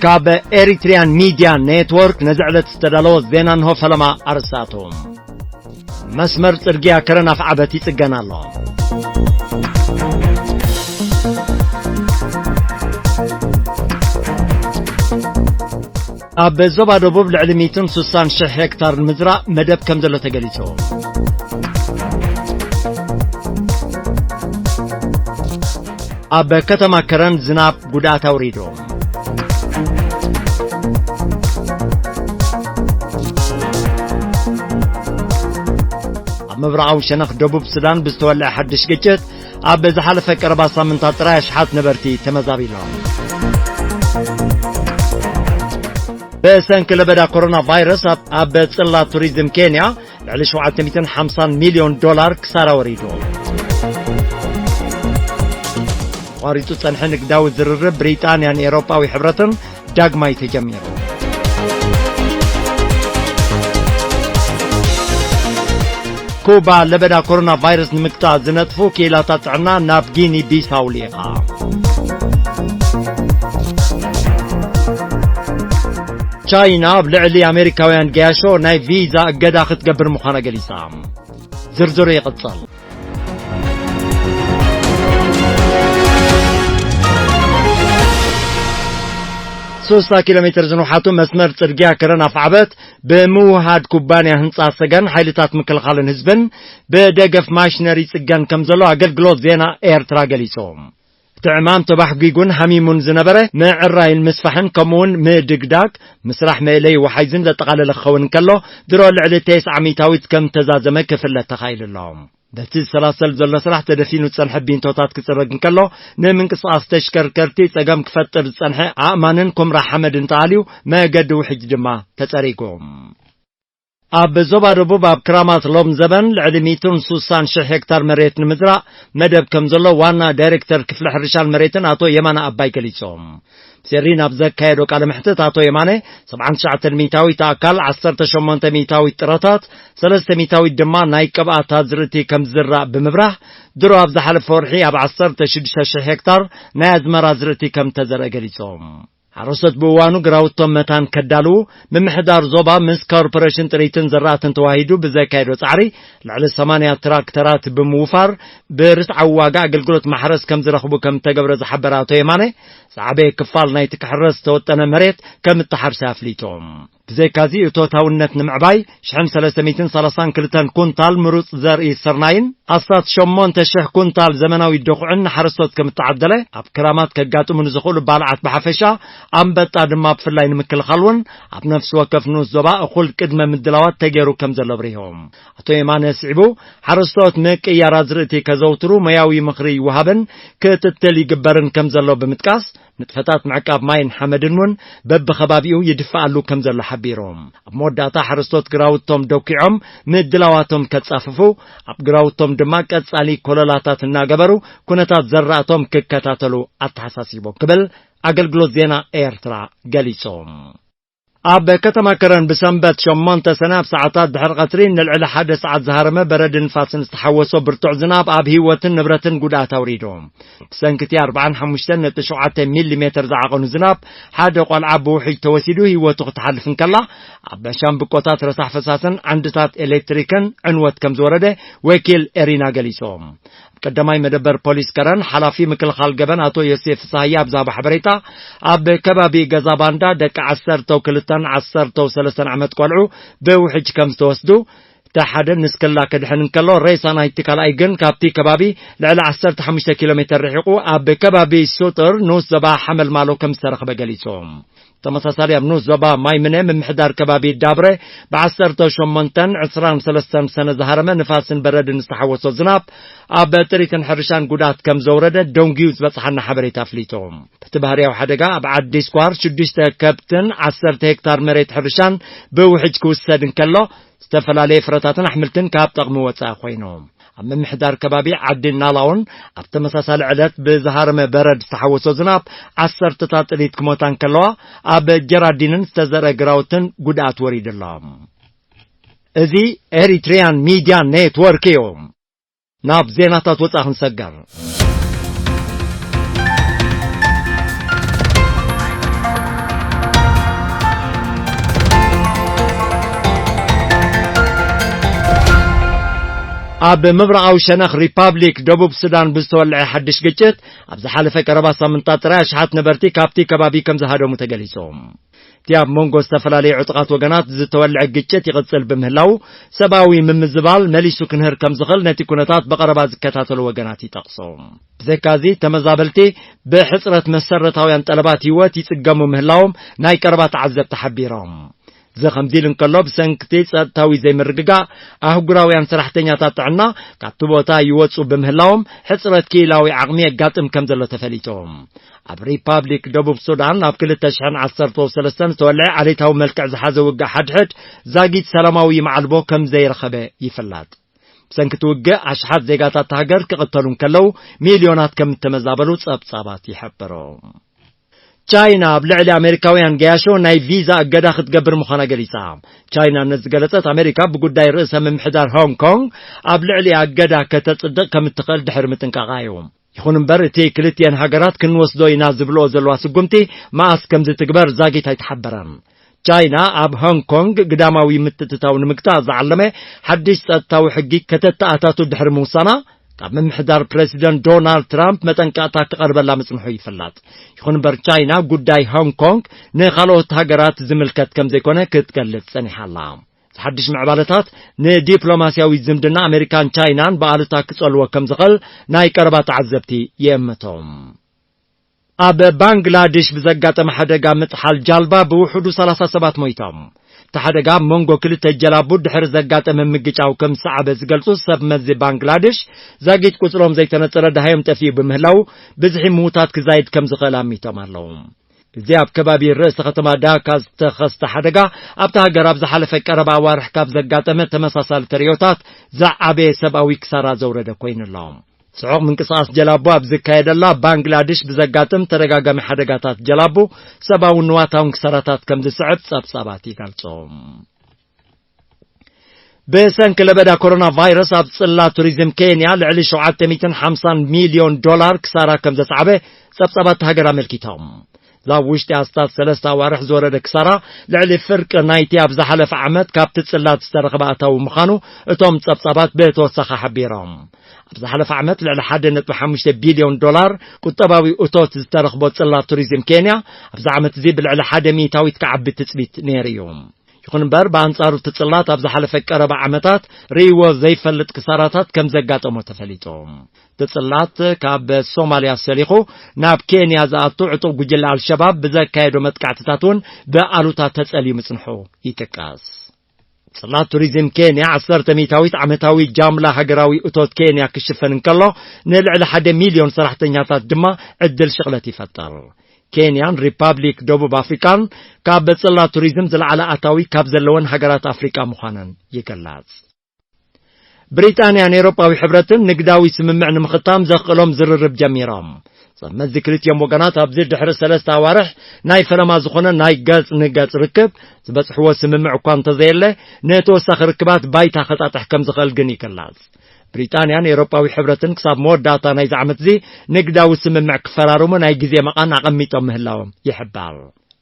ካብ ኤሪትሪያን ሚድያ ኔትወርክ ነዚ ዕለት ዝተዳለወ ዜና እንሆ። ፈለማ ኣርእስታቱ። መስመር ጽርግያ ከረን ኣፍዓበት ይጽገን ኣሎ። ኣብ ዞባ ደቡብ ልዕሊ ሚእትን ስሳን ሽሕ ሄክታር ንምዝራእ መደብ ከም ዘሎ ተገሊጹ። ኣብ ከተማ ከረን ዝናብ ጉድኣት ኣውሪዱ። ኣብ ምብራቓዊ ሸነኽ ደቡብ ሱዳን ብዝተወልዐ ሓድሽ ግጭት፣ ኣብ ዝሓለፈ ቀረባ ሳምንታት ጥራይ ኣሽሓት ነበርቲ ተመዛቢሎም። ብሰንኪ ለበዳ ኮሮና ቫይረስ፣ ኣብ፣ ኣብ ጽላት ቱሪዝም ኬንያ ልዕሊ ሸውዓተ ሚእትን ሓምሳን ሚልዮን ዶላር ክሳራ ወሪዱ። ኣቋሪጹ ጸንሐ ንግዳዊ ዝርርብ ብሪጣንያን ኤውሮጳዊ ሕብረትን ዳግማይ ተጀሚሩ። ኩባ ለበዳ ኮሮና ቫይረስ ንምግታእ ዝነጥፉ ክኢላታት ጥዕና ናብ ጊኒ ቢሳው ልኢኻ። ቻይና ኣብ ልዕሊ ኣሜሪካውያን ገያሾ ናይ ቪዛ እገዳ ክትገብር ምዃና ገሊጻ። ዝርዝሩ ይቕጽል። ሶስት ኪሎ ሜትር ዝንውሓቱ መስመር ጽርግያ ከረን ኣፍዓበት ብምውሃድ ኩባንያ ህንጻ ሰገን ሓይልታት ምክልኻልን ህዝብን ብደገፍ ማሽነሪ ይጽገን ከም ዘሎ ኣገልግሎት ዜና ኤርትራ ገሊጹ። እቲ ዕማም ተባሕጒጉን ሃሚሙን ዝነበረ ምዕራይን ምስፋሕን ከምኡውን ምድግዳግ ምስራሕ መእለዪ ወሓይዝን ዘጠቓለለ ክኸውን እንከሎ፣ ድሮ ልዕሊ ተስዓ ሚእታዊት ከም ተዛዘመ ክፍለጥ ተኻኢሉ ኣሎ። በቲ ዝሰላሰል ዘሎ ስራሕ ተደፊኑ ዝጸንሐ ቢንቶታት ክጽረግ እንከሎ፣ ንምንቅስቓስ ተሽከርከርቲ ጸገም ክፈጥር ዝጸንሐ ኣእማንን ኩምራ ሓመድን ተኣልዩ፣ መገዲ ውሕጅ ድማ ተጸሪጉ። ኣብ ዞባ ደቡብ ኣብ ክራማት ሎም ዘበን ልዕሊ ሚእትን ስሳን ሽሕ ሄክታር መሬት ንምዝራእ መደብ ከም ዘሎ ዋና ዳይሬክተር ክፍሊ ሕርሻን መሬትን ኣቶ የማነ ኣባይ ገሊጾም። ሴሪ ናብ ዘካየዶ ቃለ መሕትት ኣቶ የማነ፣ ሰብዓን ትሽዓተን ሚእታዊት ኣካል፣ ዓሰርተ ሸሞንተ ሚእታዊት ጥረታት፣ ሰለስተ ሚእታዊት ድማ ናይ ቅብኣት ኣዝርእቲ ከም ዝዝራእ ብምብራህ፣ ድሮ ኣብ ዝሓለፈ ወርሒ ኣብ ዓሰርተ ሽዱሽተ ሽሕ ሄክታር ናይ ኣዝመራ ኣዝርእቲ ከም ተዘርአ ገሊጾም። ሓረስቶት ብእዋኑ ግራውቶም መታን ከዳልዉ፣ ምምሕዳር ዞባ ምስ ኮርፖሬሽን ጥሪትን ዘራእትን ተዋሂዱ ብዘካየዶ ጻዕሪ፣ ልዕሊ ሰማንያ ትራክተራት ብምውፋር፣ ብርትዓዊ ዋጋ ኣገልግሎት ማሕረስ ከም ዝረኽቡ ከም እተገብረ ዝሓበረ ኣቶ የማነ፣ ዝዓበየ ክፋል ናይቲ ክሕረስ ዝተወጠነ መሬት ከም እተሓርሰ ኣፍሊጡ። ብዘይካዚ፣ እቶታውነት ንምዕባይ፣ ሽሕን ሰለስተ ሚእትን ሰላሳን ክልተን ኩንታል ምሩጽ ዘርኢ ስርናይን ኣስታት ሸሞንተ ሽሕ ኩንታል ዘመናዊ ድኹዕን ንሓረስቶት ከም እተዓደለ፣ ኣብ ክራማት ከጋጥሙ ንዝኽእሉ ባልዓት ብሓፈሻ፣ ኣንበጣ ድማ ብፍላይ ንምክልኻል እውን ኣብ ነፍሲ ወከፍ ንኡስ ዞባ እኹል ቅድመ ምድላዋት ተገይሩ ከም ዘሎ ኣብሪሆም። ኣቶ የማነ ስዒቡ፣ ሓረስቶት ምቅያር ኣዝርእቲ ከዘውትሩ ሞያዊ ምኽሪ ይወሃብን ክትትል ይግበርን ከም ዘሎ ብምጥቃስ፣ ንጥፈታት ምዕቃብ ማይን ሓመድን እውን በብኸባቢኡ ይድፈኣሉ ከም ዘሎ ሓቢሮም። ኣብ መወዳእታ ሓረስቶት ግራውቶም ደኲዖም ምድላዋቶም ከጻፍፉ፣ ኣብ ግራውቶም ድማ ቀጻሊ ኮለላታት እናገበሩ ኩነታት ዘራእቶም ክከታተሉ ኣተሓሳሲቦም ክብል ኣገልግሎት ዜና ኤርትራ ገሊጹ። ኣብ ከተማ ከረን ብሰንበት ሸሞንተ ሰነ ኣብ ሰዓታት ድሕሪ ቀትሪ ንልዕሊ ሓደ ሰዓት ዝሃረመ በረድን ንፋስን ዝተሓወሶ ብርቱዕ ዝናብ ኣብ ህይወትን ንብረትን ጉድኣት ኣውሪዱ። ብሰንኪ እቲ ኣርብዓን ሓሙሽተን ነጥቢ ሸውዓተ ሚሊ ሜተር ዝዓቐኑ ዝናብ፣ ሓደ ቆልዓ ብውሕጅ ተወሲዱ ህይወቱ ክትሓልፍ እንከላ፣ ኣብ ሻምብቆታት ረሳሕ ፈሳስን ዓንድታት ኤሌክትሪክን ዕንወት ከም ዝወረደ ወኪል ኤሪና ገሊጹ። ኣብ ቀዳማይ መደበር ፖሊስ ከረን ሓላፊ ምክልኻል ገበን ኣቶ ዮሴፍ ፍስሃየ ኣብ ዝሃቦ ሓበሬታ፣ ኣብ ከባቢ ገዛ ባንዳ ደቂ ዓሰርተው ክልተን ዓሰርተው ሰለስተን ዓመት ቆልዑ ብውሕጅ ከም ዝተወስዱ፣ እቲ ሓደ ንስክላ ክድሕን እንከሎ፣ ሬሳ ናይቲ ካልኣይ ግን ካብቲ ከባቢ ልዕሊ ዓሰርተ ሓሙሽተ ኪሎ ሜተር ርሒቑ ኣብ ከባቢ ሱጥር ንኡስ ዞባ ሓመልማሎ ከም ዝተረኽበ ገሊጹ። ተመሳሳሊ ኣብ ንኡስ ዞባ ማይምነ ምምሕዳር ከባቢ ዳብረ ብዓሰርተ ሸሞንተን ዕስራን ሰለስተን ሰነ ዝሃረመ ንፋስን በረድን ዝተሓወሶ ዝናብ ኣብ ጥሪትን ሕርሻን ጉድኣት ከም ዘውረደ ደንጉዩ ዝበጽሓና ሓበሬታ ኣፍሊጡ። በቲ ባህርያዊ ሓደጋ ኣብ ዓዲ ስኳር ሽዱሽተ ከብትን ዓሰርተ ሄክታር መሬት ሕርሻን ብውሕጅ ክውሰድ እንከሎ፣ ዝተፈላለየ ፍረታትን ኣሕምልትን ካብ ጥቕሚ ወጻኢ ኮይኑ። ኣብ ምምሕዳር ከባቢ ዓዲ ናላውን ኣብ ተመሳሳሊ ዕለት ብዝሃረመ በረድ ዝተሓወሶ ዝናብ ዓሰርተታት ጥሪት ክሞታ እንከለዋ፣ ኣብ ጀራዲንን ዝተዘርአ ግራውትን ጉድኣት ወሪዱ ኣሎ። እዚ ኤሪትሪያን ሚድያ ኔትወርክ እዩ። ናብ ዜናታት ወጻኢ ክንሰገር። ኣብ ምብራቓዊ ሸነኽ ሪፓብሊክ ደቡብ ሱዳን ብዝተወልዐ ሓድሽ ግጭት፣ ኣብ ዝሓለፈ ቀረባ ሳምንታት ጥራይ ኣሽሓት ነበርቲ ካብቲ ከባቢ ከም ዝሃደሙ ተገሊጹ። እቲ ኣብ መንጎ ዝተፈላለዩ ዕጡቓት ወገናት ዝተወልዐ ግጭት ይቕጽል ብምህላው፣ ሰብኣዊ ምምዝባል መሊሱ ክንህር ከም ዝኽእል ነቲ ኩነታት ብቐረባ ዝከታተሉ ወገናት ይጠቕሱ። ብዘይካዚ፣ ተመዛበልቲ ብሕጽረት መሰረታውያን ጠለባት ህይወት ይጽገሙ ምህላዎም ናይ ቀረባ ተዓዘብቲ ሓቢሮም። እዚ ከምዚ ኢሉ እንከሎ፣ ብሰንክቲ ጸጥታዊ ዘይምርግጋእ፣ ኣህጉራውያን ሰራሕተኛታት ጥዕና ካብቲ ቦታ ይወጹ ብምህላዎም፣ ሕጽረት ክኢላዊ ዓቕሚ የጋጥም ከም ዘሎ ተፈሊጡ። ኣብ ሪፓብሊክ ደቡብ ሱዳን ኣብ ክልተ ሽሕን ዓሰርተ ሰለስተን ዝተወልዐ ዓሌታዊ መልክዕ ዝሓዘ ውግእ ሓድሕድ ዛጊት ሰላማዊ መዓልቦ ከም ዘይረኸበ ይፍለጥ። ብሰንኪ እቲ ውግእ ኣሽሓት ዜጋታት እታ ሃገር ክቕተሉ እንከለዉ፣ ሚልዮናት ከም እተመዛበሉ ጸብጻባት ይሕብሩ። ቻይና ኣብ ልዕሊ ኣሜሪካውያን ገያሾ ናይ ቪዛ እገዳ ክትገብር ምዃና ገሊጻ። ቻይና ነዚ ዝገለጸት፣ ኣሜሪካ ብጉዳይ ርእሰ ምምሕዳር ሆንግ ኮንግ ኣብ ልዕሊ እገዳ ከተጽድቕ ከም እትኽእል ድሕሪ ምጥንቃቓ እዩ። ይኹን እምበር፣ እቲ ክልቲኤን ሃገራት ክንወስዶ ኢና ዝብልኦ ዘለዋ ስጉምቲ መኣስ ከም ዝትግበር ዛጊት ኣይተሓበረን። ቻይና ኣብ ሆንግ ኮንግ ግዳማዊ ምትእትታው ንምግታእ ዝዓለመ ሓድሽ ጸጥታዊ ሕጊ ከተተኣታቱ ድሕሪ ምውሳና፣ ካብ ምምሕዳር ፕረሲደንት ዶናልድ ትራምፕ መጠንቀቕታ ክቐርበላ ምጽንሑ ይፍለጥ። ይኹን እምበር፣ ቻይና ጉዳይ ሆንግ ኮንግ ንኻልኦት ሃገራት ዝምልከት ከም ዘይኮነ ክትገልጽ ጸኒሓ ኣላ። እዚ ሓድሽ ምዕባለታት ንዲፕሎማስያዊ ዝምድና ኣሜሪካን ቻይናን ብኣሉታ ክጸልዎ ከም ዝኽእል ናይ ቀረባ ተዓዘብቲ ይእምቱ። ኣብ ባንግላዴሽ ብዘጋጠመ ሓደጋ ምጥሓል ጃልባ ብውሕዱ ሰላሳ ሰባት ሞይቶም። እቲ ሓደጋ ኣብ መንጎ ክልተ ጀላቡ ድሕሪ ዘጋጠመ ምግጫው ከም ዝሰዓበ ዝገልጹ ሰብ መዚ ባንግላዴሽ፣ ዛጊት ቁጽሮም ዘይተነጸረ ደሃዮም ጠፊኡ ብምህላው፣ ብዝሒ ምዉታት ክዛይድ ከም ዝኽእል ኣሚቶም ኣለዉ። እዚ ኣብ ከባቢ ርእሰ ከተማ ዳካ ዝተኸስተ ሓደጋ፣ ኣብታ ሃገር ኣብ ዝሓለፈ ቀረባ ኣዋርሕ ካብ ዘጋጠመ ተመሳሳሊ ተርእዮታት ዝዓበየ ሰብኣዊ ክሳራ ዘውረደ ኮይኑ ኣሎ። ጽዑቕ ምንቅስቓስ ጀላቡ ኣብ ዝካየደላ ባንግላዴሽ ብዘጋጥም ተደጋጋሚ ሓደጋታት ጀላቡ ሰብኣውን ንዋታውን ክሳራታት ከም ዝስዕብ ጸብጻባት ይገልጹ። ብሰንኪ ለበዳ ኮሮና ቫይረስ ኣብ ጽላት ቱሪዝም ኬንያ ልዕሊ ሸውዓተ ሚእትን ሓምሳን ሚልዮን ዶላር ክሳራ ከም ዘስዓበ ጸብጻባት ሃገር ኣመልኪቶም። እዛ ኣብ ውሽጢ ኣስታት ሰለስተ ኣዋርሕ ዝወረደ ክሳራ ልዕሊ ፍርቂ ናይቲ ኣብ ዝሓለፈ ዓመት ካብቲ ጽላት ዝተረኽበ ኣታዊ ምዃኑ እቶም ጸብጻባት ብተወሳኺ ሓቢሮም። ኣብ ዝሓለፈ ዓመት ልዕሊ ሓደ ነጥቢ ሓሙሽተ ቢልዮን ዶላር ቁጠባዊ እቶት ዝተረኽቦ ጽላት ቱሪዝም ኬንያ፣ ኣብዚ ዓመት እዚ ብልዕሊ ሓደ ሚእታዊት ክዓቢ ትጽቢት ነይሩ እዩ። ይኹን እምበር፣ ብኣንጻሩ እቲ ጽላት ኣብ ዝሓለፈ ቀረባ ዓመታት ርእይዎ ዘይፈልጥ ክሳራታት ከም ዘጋጠሞ ተፈሊጡ። እቲ ጽላት ካብ ሶማልያ ሰሊኹ ናብ ኬንያ ዝኣቱ ዕጡቕ ጉጅለ ኣልሸባብ ብዘካየዶ መጥቃዕትታት እውን ብኣሉታ ተጸልዩ ምጽንሑ ይጥቀስ። ጽላት ቱሪዝም ኬንያ፣ ዓሰርተ ሚእታዊት ዓመታዊ ጃምላ ሃገራዊ እቶት ኬንያ ክሽፈን እንከሎ፣ ንልዕሊ ሓደ ሚልዮን ሰራሕተኛታት ድማ ዕድል ሽቕለት ይፈጥር። ኬንያን ሪፓብሊክ ደቡብ ኣፍሪቃን ካብ ጽላት ቱሪዝም ዝለዓለ ኣታዊ ካብ ዘለወን ሃገራት ኣፍሪቃ ምዃነን ይግለጽ። ብሪጣንያን ኤውሮጳዊ ሕብረትን ንግዳዊ ስምምዕ ንምኽታም ዘኽእሎም ዝርርብ ጀሚሮም። ሰመዚ ክልቲኦም ወገናት ኣብዚ ድሕሪ ሰለስተ ኣዋርሕ ናይ ፈለማ ዝኾነ ናይ ገጽ ንገጽ ርክብ ዝበጽሕዎ ስምምዕ እኳ እንተዘየለ፣ ንተወሳኺ ርክባት ባይታ ከጣጥሕ ከም ዝኽእል ግን ይግለጽ። ብሪጣንያን ኤውሮጳዊ ሕብረትን ክሳብ መወዳእታ ናይዚ ዓመት እዚ ንግዳዊ ስምምዕ ክፈራርሙ ናይ ግዜ መቓን ኣቐሚጦም ምህላዎም ይሕበር።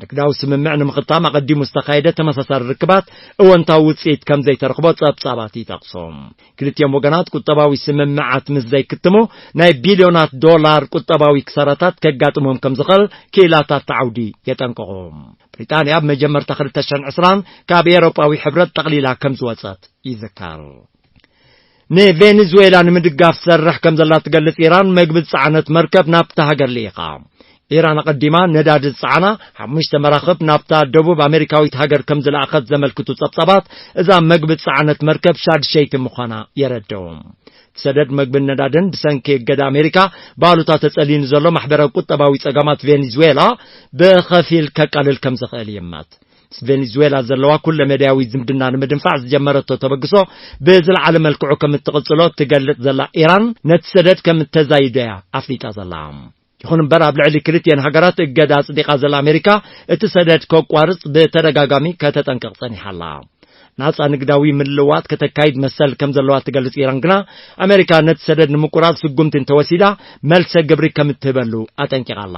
ንግዳዊ ስምምዕ ንምኽታም ኣቐዲሙ ዝተኻየደ ተመሳሳሊ ርክባት እወንታዊ ውጽኢት ከም ዘይተረኽቦ ጸብጻባት ይጠቕሱ። ክልቲኦም ወገናት ቁጠባዊ ስምምዓት ምስ ዘይክትሙ፣ ናይ ቢልዮናት ዶላር ቁጠባዊ ክሳራታት ከጋጥሞም ከም ዝኽእል ክኢላታት እቲ ዓውዲ የጠንቅቑ። ብሪጣንያ ኣብ መጀመርታ ክልተ ሽሕን ዕስራን ካብ ኤውሮጳዊ ሕብረት ጠቕሊላ ከም ዝወጸት ይዝከር። ንቬኔዙዌላ ንምድጋፍ ትሰርሕ ከም ዘላ ትገልጽ ኢራን፣ መግቢ ዝጸዓነት መርከብ ናብታ ሃገር ልኢኻ። ኢራን ኣቐዲማ ነዳዲ ዝጸዓና ሓሙሽተ መራኽብ ናብታ ደቡብ ኣሜሪካዊት ሃገር ከም ዝለኣኸት ዘመልክቱ ጸብጻባት፣ እዛ መግቢ ዝጸዓነት መርከብ ሻድሸይቲ ምዃና የረድኡ። እቲ ሰደድ መግብን ነዳድን ብሰንኪ እገዳ ኣሜሪካ ብኣሉታ ተጸልዩ ንዘሎ ማሕበራዊ ቁጠባዊ ጸገማት ቬኔዙዌላ ብኸፊል ከቃልል ከም ዝኽእል ይእመት። ምስ ቬኔዙዌላ ዘለዋ ኩለ መዳያዊ ዝምድና ንምድንፋዕ ዝጀመረቶ ተበግሶ ብዝለዓለ መልክዑ ከም እትቕጽሎ እትገልጽ ዘላ ኢራን፣ ነቲ ሰደድ ከም እተዛይዶ እያ ኣፍሊጣ ዘላ። ይኹን እምበር፣ ኣብ ልዕሊ ክልቲኤን ሃገራት እገዳ ኣጽዲቓ ዘላ ኣሜሪካ፣ እቲ ሰደድ ከቋርጽ ብተደጋጋሚ ከተጠንቅቕ ጸኒሓ ኣላ። ናጻ ንግዳዊ ምልውዋጥ ከተካይድ መሰል ከም ዘለዋ እትገልጽ ኢራን ግና፣ ኣሜሪካ ነቲ ሰደድ ንምቁራጽ ስጉምቲ እንተወሲዳ፣ መልሰ ግብሪ ከም እትህበሉ ኣጠንቂቓ ኣላ።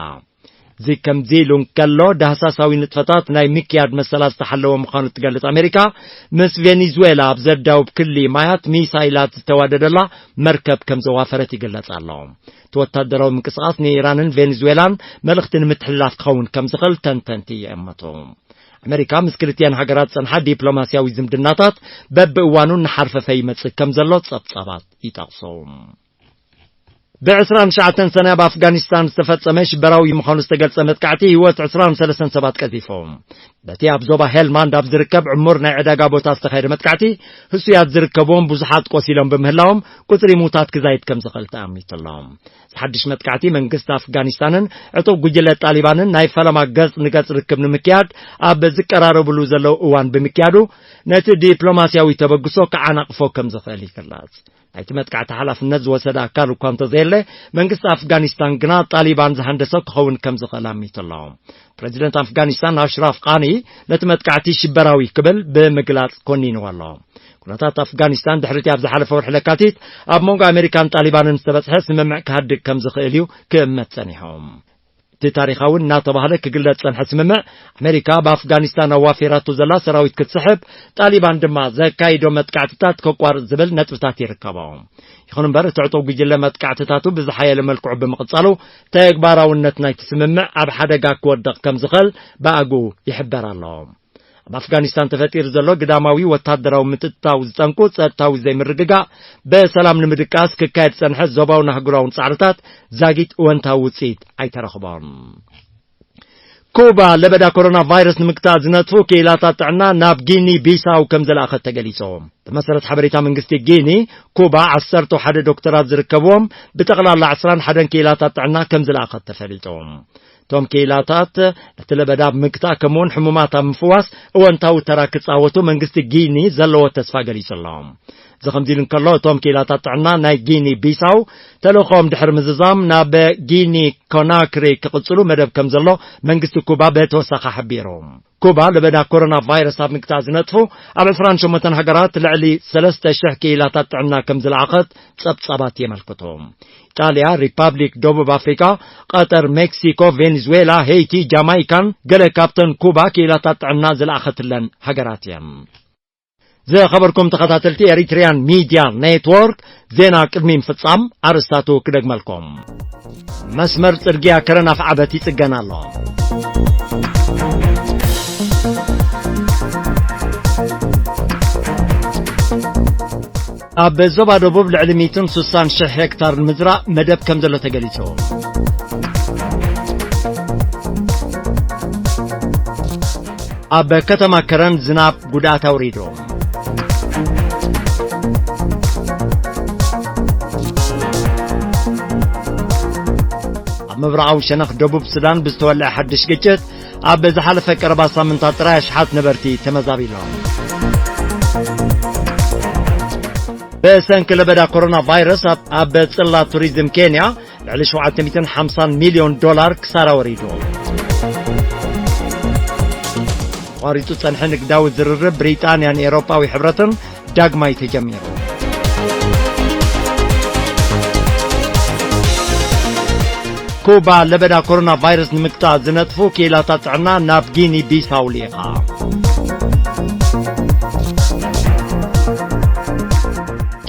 እዚ ከምዚ ኢሉ እንከሎ፣ ዳህሳሳዊ ንጥፈታት ናይ ምክያድ መሰላ ዝተሓለወ ምዃኑ እትገልጽ ኣሜሪካ፣ ምስ ቬኔዙዌላ ኣብ ዘዳውብ ክሊ ማያት ሚሳይላት ዝተዋደደላ መርከብ ከም ዘዋፈረት ይግለጽ ኣሎ። እቲ ወታደራዊ ምንቅስቓስ ንኢራንን ቬኔዙዌላን መልእኽቲ ንምትሕልላፍ ክኸውን ከም ዝኽእል ተንተንቲ ይእምቱ። ኣሜሪካ ምስ ክልቲኣን ሃገራት ዝጸንሓ ዲፕሎማስያዊ ዝምድናታት በብእዋኑ እናሓርፈፈ ይመጽእ ከም ዘሎ ጸብጻባት ይጠቕሱ። ብ29 ሰነ ኣብ ኣፍጋኒስታን ዝተፈጸመ ሽበራዊ ምዃኑ ዝተገልጸ መጥቃዕቲ ህይወት 23 ሰባት ቀዚፉ። በቲ ኣብ ዞባ ሄልማንድ ኣብ ዝርከብ ዕሙር ናይ ዕዳጋ ቦታ ዝተኻየደ መጥቃዕቲ፣ ህሱያት ዝርከብዎም ብዙሓት ቆሲሎም ብምህላዎም፣ ቁጽሪ ሙታት ክዛይድ ከም ዝኽእል ተኣሚቱ ኣሎ። እዚ ሓድሽ መጥቃዕቲ መንግስቲ ኣፍጋኒስታንን ዕጡብ ጉጅለ ጣሊባንን ናይ ፈለማ ገጽ ንገጽ ርክብ ንምክያድ ኣብ ዝቀራረብሉ ዘለዉ እዋን ብምክያዱ፣ ነቲ ዲፕሎማስያዊ ተበግሶ ክዓናቕፎ ከም ዝኽእል ይግለጽ። ናይቲ መጥቃዕቲ ሓላፍነት ዝወሰደ ኣካል እኳ እንተዘየለ፣ መንግስቲ ኣፍጋኒስታን ግና ጣሊባን ዝሃንደሶ ክኸውን ከም ዝኽእል ኣሚቱ ኣሎ። ፕረዚደንት ኣፍጋኒስታን ኣሽራፍ ቃኒ ነቲ መጥቃዕቲ ሽበራዊ ክብል ብምግላጽ ኮኒንዎ ኣሎ። ኩነታት ኣፍጋኒስታን ድሕሪቲ ኣብ ዝሓለፈ ወርሒ ለካቲት ኣብ መንጎ ኣሜሪካን ጣሊባንን ዝተበጽሐ ስምምዕ ክሃድግ ከም ዝኽእል እዩ ክእመት ጸኒሑ። እቲ ታሪኻዊ እናተባህለ ክግለጽ ጸንሐ ስምምዕ፣ ኣሜሪካ ኣብ ኣፍጋኒስታን ኣዋፊራቶ ዘላ ሰራዊት ክትስሕብ፣ ጣሊባን ድማ ዘካይዶ መጥቃዕትታት ከቋርጽ ዝብል ነጥብታት ይርከቦ። ይኹን እምበር፣ እቲ ዕጡብ ጉጅለ መጥቃዕትታቱ ብዝሓየለ መልክዑ ብምቕጻሉ፣ ተግባራውነት ናይቲ ስምምዕ ኣብ ሓደጋ ክወድቕ ከም ዝኽእል ብኣግኡ ይሕበር ኣሎ። ኣብ ኣፍጋኒስታን ተፈጢሩ ዘሎ ግዳማዊ ወታደራዊ ምትእትታው ዝጠንቁ ጸጥታዊ ዘይምርግጋእ፣ ብሰላም ንምድቃስ ክካየድ ዝጸንሐ ዞባውን ኣህጉራውን ጻዕርታት ዛጊት እወንታዊ ውጽኢት ኣይተረኽቦን። ኩባ ለበዳ ኮሮና ቫይረስ ንምግታእ ዝነጥፉ ክኢላታት ጥዕና ናብ ጊኒ ቢሳው ከም ዝለኣኸት ተገሊጹ። ብመሰረት ሓበሬታ መንግስቲ ጊኒ፣ ኩባ 11 ዶክተራት ዝርከብዎም ብጠቕላላ 21 ክኢላታት ጥዕና ከም ዝለኣኸት ተፈሊጡ። እቶም ክኢላታት ነቲ ለበዳ ኣብ ምግታእ ከምኡውን ሕሙማት ኣብ ምፍዋስ እወንታዊ ተራ ክጻወቱ መንግስቲ ጊኒ ዘለዎ ተስፋ ገሊጹ ኣሎ። እዚ ከምዚ ኢሉ እንከሎ፣ እቶም ክኢላታት ጥዕና ናይ ጊኒ ቢሳው ተልእኾኦም ድሕሪ ምዝዛም ናብ ጊኒ ኮናክሪ ክቕጽሉ መደብ ከም ዘሎ መንግስቲ ኩባ ብተወሳኺ ሓቢሩ። ኩባ ለበዳ ኮሮና ቫይረስ ኣብ ምግታእ ዝነጥፉ ኣብ 28 ሃገራት ልዕሊ 3,000 ክኢላታት ጥዕና ከም ዝለኣኸት ጸብጻባት የመልክቱ። ኢጣልያ፣ ሪፓብሊክ ደቡብ ኣፍሪካ፣ ቀጠር፣ ሜክሲኮ፣ ቬኔዙዌላ፣ ሄይቲ፣ ጃማይካን ገለ ካብተን ኩባ ክኢላታት ጥዕና ዝለኣኸትለን ሃገራት እየን። ዝኸበርኩም ተኸታተልቲ ኤሪትሪያን ሚድያ ኔትወርክ፣ ዜና ቅድሚ ምፍጻም ኣርእስታቱ ክደግመልኩም። መስመር ጽርግያ ከረን ኣፍዓበት ይጽገን ኣሎ። ኣብ ዞባ ደቡብ ልዕሊ 160,000 ሄክታር ንምዝራእ መደብ ከም ዘሎ ተገሊጹ። ኣብ ከተማ ከረን ዝናብ ጉድኣት ኣውሪዱ። ኣብ ምብራቓዊ ሸነኽ ደቡብ ሱዳን ብዝተወልዐ ሓድሽ ግጭት፣ ኣብ ዝሓለፈ ቀረባ ሳምንታት ጥራይ ኣሽሓት ነበርቲ ተመዛቢሎም። ብሰንኪ ለበዳ ኮሮና ቫይረስ፣ ኣብ፣ ኣብ ጽላት ቱሪዝም ኬንያ ልዕሊ 750 ሚልዮን ዶላር ክሳራ ወሪዱ። ኣቋሪጹ ጸንሐ ንግዳዊ ዝርርብ ብሪጣንያን ኤውሮጳዊ ሕብረትን ዳግማይ ተጀሚሩ። ኩባ ለበዳ ኮሮና ቫይረስ ንምግታእ ዝነጥፉ ክኢላታት ጥዕና ናብ ጊኒ ቢሳው ልኢኻ።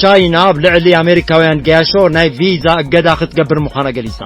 ቻይና ኣብ ልዕሊ ኣሜሪካውያን ገያሾ ናይ ቪዛ እገዳ ክትገብር ምዃና ገሊጻ።